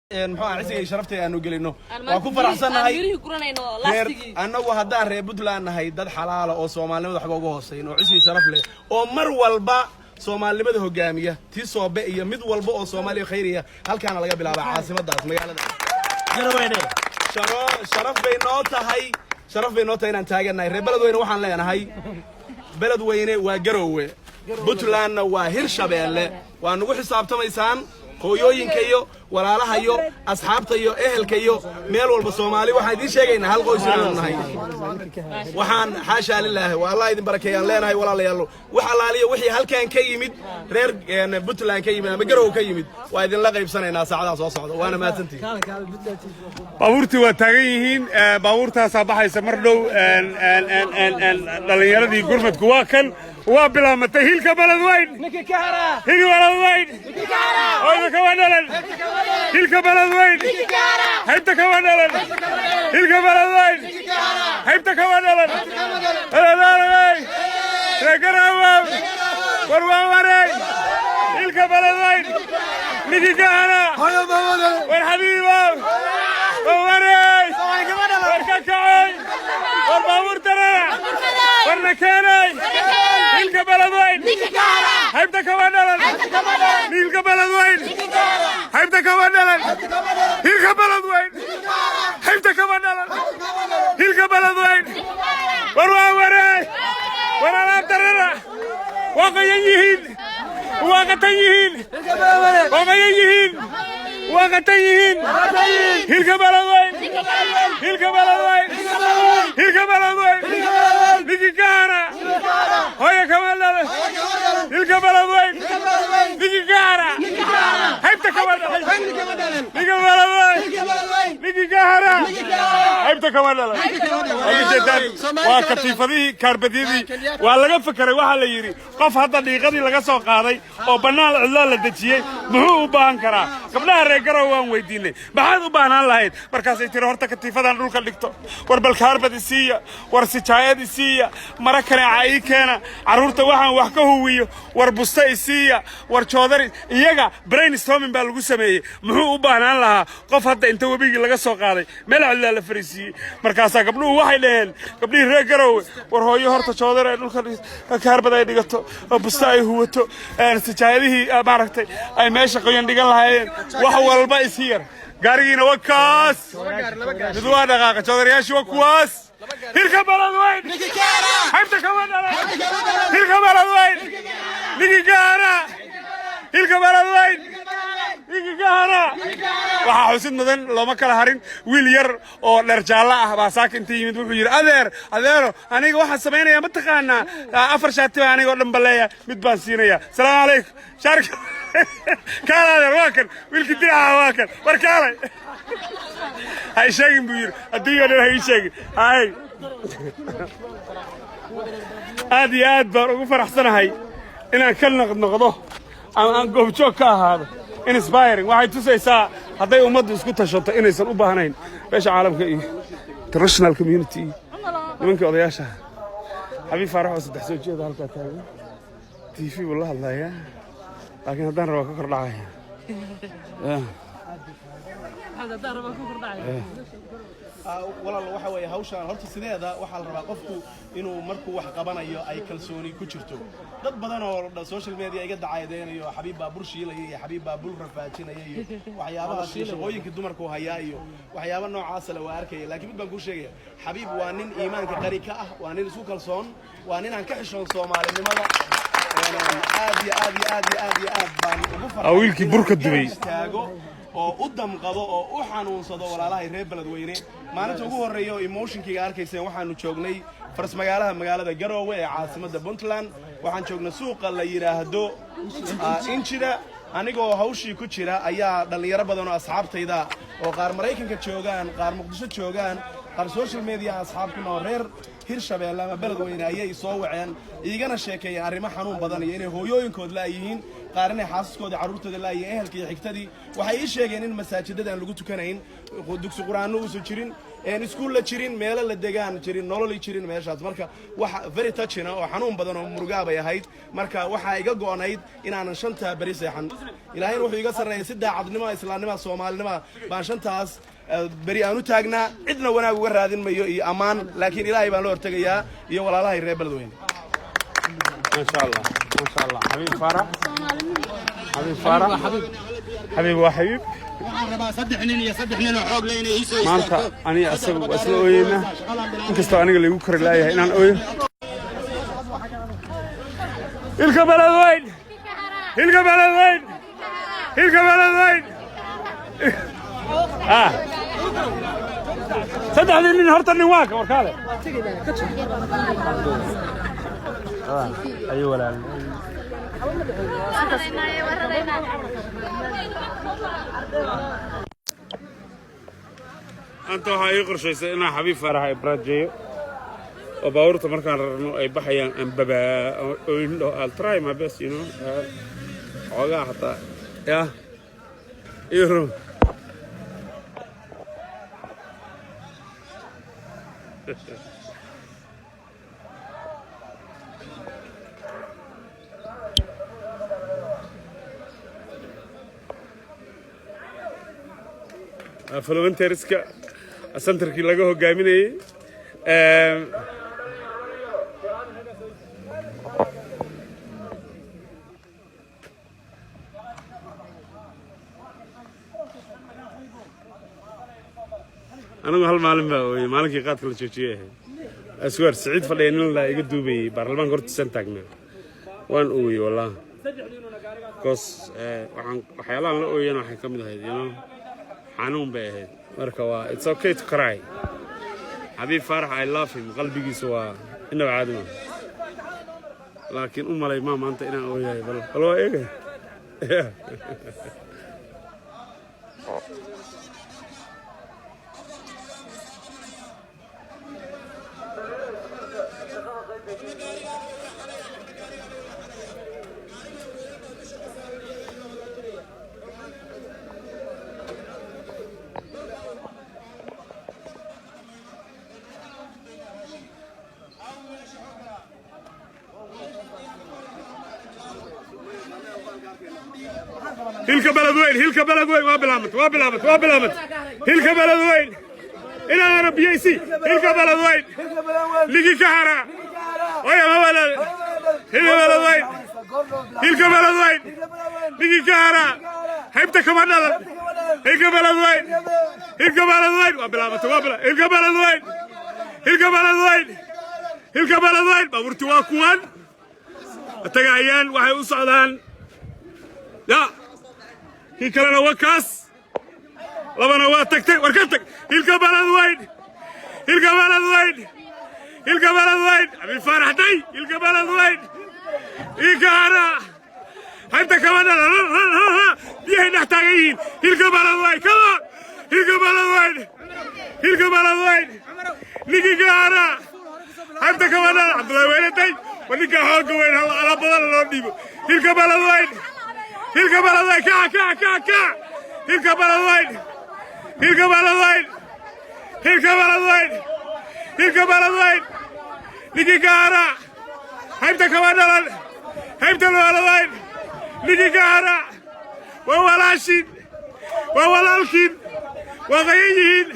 Muxuu ahaa, cisiga iyo sharafta aanu gelino, waan ku faraxsannahay. Mirihii guranayno. Reer laastigii. Annagu haddaan reer Puntland nahay, dad xalaala oo Soomaalinimada waxba uga hooseyn oo cisi sharaf leh oo mar walba Soomaalinimada hogaamiya, tii soobe iyo mid walba oo Soomaaliya khayriya, halkaana laga bilaabaa, caasimadaas magaalada. Sharaf bay noo tahay, sharaf bay noo tahay inaan taagannahay. Reer Beledweyne waxaan leenahay, Beledweyne waa Garoowe, Puntlandna waa Hirshabeelle. Waa nagu xisaabtamaysaan, hooyooyinka iyo walaalaha iyo asxaabta iyo ehelka iyo meel walba Soomaali. Waxaan idiin sheegaynaa hal qoys inaanu nahay. Waxaan xaashaa lilaahi, waa Allah idin barakeeyaan leenahay. Walaalayaal, wax allaaliyo wixii halkan ka yimid, reer Puntland ka yimid ama Garowe ka yimid, waa idinla qaybsanaynaa saacadaha soo socda. Waana mahadsantihin. Baabuurtii waa taagan yihiin, baabuurtaasaa baxaysa mar dhow. Dhallinyaradii gurmadku waa kan, waa bilaamatay. Hilka Beledweyn, hilka Beledweyn, oyda kama dhalan. Hilka Beledweyn, haybta kama dhalan. Hilka Beledweyn, haybta kama dhalan. Reer Garaawaw, war waa wareey. Hilka Beledweyn, ninkii kahana, war xabiibow, war wareey, war ka kacay, war baabuur darara, warna keenay. Hilka Beledweyn, haybta kama dhalan. Hilka Beledweyn, haybta kama dhalan. Hilka Beledweyn, haybta kama dhalan. Hilka Beledweyn, war waa wareey, war alaab darara. Waa qoyan yihiin, waa qatan yihiin, waa qoyan yihiin, waa qatan yihiin. Hilka Beledweyn, hilka Beledweyn, hilka Beledweyn, ninkii kahana, hooya kama dhalan. Hilka Beledweyn, ninkii kahana, haybta kama dhalan. Ninka Beledweyn, ninkii kahana, haybta kama dhalan. Waa ujeedaan, waa katiifadihii, kaarbadyadii. Waa laga fekeray. Waxaa la yidhi, qof hadda dhiiqadii laga soo qaaday oo bannaan cidlaa la dejiyey, muxuu u baahan karaa? Gabdhaha reer Garow waan weydiinay, maxaad u baahnaan lahayd? Markaasay tiri, horta katiifadan dhulka dhigto, war bal kaarbad isiiya, war sijaayad isiiya, mara kaneeca ii keena, carruurta waxaan wax ka huwiyo, war busta isiiya, war joodari. Iyaga brainstorming baa lagu sameeyey, muxuu u baahnaan lahaa qof hadda inta webigii laga soo qaaday meel cidlaa la fariisiiyey? Markaasaa gabdhuhu waxay dhaheen, gabdhihii reer Garowe, war hooyo, horta joodari ay dhulka, kaarbad ay dhigato oo busta ay huwato, sijaayadihii maaragtay ay meesha qoyan dhigan lahaayeen, wax walba isi yar. Gaarigiina waa kaas, mid waa dhaqaaqa, joodariyaashii waa kuwaas. Hilka Beledweyn, haybta kama dhalan. Hilka Beledweyn, ninkii gaara. Hilka Beledweyn, ninkii gaara. Waxaa xusid mudan, looma kala harin. Wiil yar oo dheer jaallo ah baa saaka inta yimid wuxuu yidhi, adeer, adeero, aniga waxaan samaynayaa ma taqaanaa? Afar shaati baa aniga oo dhan baleeya, mid baan siinaya. Salaamu calaykum. Shaarka kaala, adeer, waa kan wiilkii diraca, waa kan. War kaalay, ha ii sheegin buu yidhi, adduunya o dhan ha ii sheegin. Hay, aad iyo aad baan ugu faraxsanahay inaan ka noqnoqdo ama aan goobjoog ka ahaado. Inspiring, waxay tusaysaa hadday ummaddu isku tashato inaysan u baahnayn beesha caalamka iyo international community iyo nimankii odayaasha. Xabiib Faarax oo saddex soo jeeda halkaa taagan, TV buu la hadlayaa, laakiin haddaan rabaa ka kor dhacaya. Yeah. Walaal, waxa weeye hawshaan horta sideeda waxaa la rabaa qofku inuu markuu wax qabanayo ay kalsooni ku jirto. Dad badan oo social media iga dacaydeynayo, Xabiib baa bur shiilaya iyo Xabiib baa bul rafaajinaya iyo waxyaabahaas iyo shaqooyinka dumarku hayaa iyo waxyaaba noocaasa la waa arkaya. Laakiin mid baan kuu sheegaya, Xabiib waa nin iimaanka qani ka ah, waa nin isku kalsoon, waa nin aan ka xishoon Soomaalinimada. Aad iyo aad iyo aad iyo aad iyo aad baan ugu farxay Wiilkii burka dubay. Istaago oo u damqado oo u xanuunsado walaalahay reer Beledweyne. Maalinta ugu horreeya oo emotionkayga arkayseen, waxaanu joognay faras magaalaha magaalada Garoowe ee caasimadda Puntland. Waxaan joognay suuqa la yidhaahdo Injira. Anigoo hawshii ku jira ayaa dhallinyaro badan oo asxaabtayda oo qaar Maraykanka joogaan, qaar Muqdisho joogaan, qaar social media asxaab ku nool, reer Hirshabeelle ama Beledweyne ayay soo waceen, iigana sheekeeyeen arrimo xanuun badan iyo inay hooyooyinkood la'yihiin. Qaar inay xaasaskoodii, carruurtooda laayeen, ehelkii iyo xigtadii. Waxay ii sheegeen in masaajidada aan lagu tukanayn, dugsi qur-aanno uusan jirin, iskuul la jirin, meelo la degaan jirin, nololi jirin meeshaas. Marka wax very touching oo xanuun badan oo murugaa bay ahayd. Marka waxaa iga go'nayd inaanan 5-taa beri seexan. Ilaahayna wuxuu iga sarreeyay si daacadnimo, islaamnima, soomaalinima baan 5-taas beri aan u taagnaa. Cidna wanaag uga raadin mayo iyo ammaan, laakiin Ilaahay baan la hortegayaa iyo walaalahay reer Beledweyne. ما شاء الله، ما شاء الله. حبيب فرح، حبيب فرح، حبيب وحبيب. Waxaan rabaa saddex nin iyo saddex nin oo xoog leh inay ii soo Maanta istaagto. Aniga asaga waa isla ooyeynaa, inkastoo aniga laygu kari laayahay inaan ooyo. Hilka Beledweyn, hilka Beledweyn, hilka Beledweyn. Ah, saddexdii nin horta nin waa ka warkaale ayo walaal. Anta waxaa ii qorshaysay inaan Xabiib Faarax ay baraajeeyo oo baabuurta markaan rarno ay baxayaan aan babaa oyndho. I'll try my best. Xoogaa xataa ya iyo rum. Volunteerska centerkii laga hogaaminayay. Anigu hal maalin baa ooyey, maalinkii qaadka la joojiyey ahayd. Aswaar Siciid fadhiya nin la iga duubayay baarlamaanka hortiisan taagnaa, waan ooyey wallah, because waxaan waxyaalahan la ooyana waxay ka mid ahayd xanuun bay ahayd. Marka waa it's okay to cry. Xabiib Faarax, I love him. Qalbigiisu waa inaba caadi ma, laakiin u malay maa maanta inaan ooyahay. Bal waa eegay. Yeah. Hilka Beledweyn, hilka Beledweyn, waa bilaabatay, waa bilaabatay, waa bilaabatay. Hilka Beledweyn inaadana biyaysi. Hilka Beledweyn, ninkii ka hara waya ma walal. Hilka Beledweyn, hilka Beledweyn, ninkii ka hara haybta kama dhalan. Hilka Beledweyn, hilka Beledweyn, waa bilaabatay, waa bilaabatay. Hilka Beledweyn, hilka Beledweyn, hilka Beledweyn. Baabuurti waa kuwan tagayaan, waxay u socdaan ya kii kalena waa kaas, labana waa tagtay. War ka tag. Hilka Beledweyn, hilka Beledweyn, hilka Beledweyn. Xabiib Faarax day. Hilka Beledweyn, hilka hara haybta kama dhalan. Biyahay dhex taagan yihiin. Hilka Beledweyn, come on. Hilka Beledweyn, hilka Beledweyn, ninkii ka hara haybta kama dhalan. Cabdullaahi weyne day. War ninka xoogga weyn alaab badan loo dhiibo. Hilka Beledweyn, hilka Beledweyn, kaca, kaca, kaca, kaca. Hilka Beledweyn, hilka Beledweyn, hilka Beledweyn, hilka Beledweyn, ninkii ka hara haybta kama dhalan. Haybta Beledweyn, ninkii ka hara waa walaashiin, waa walaalkiin, waa qayan yihiin.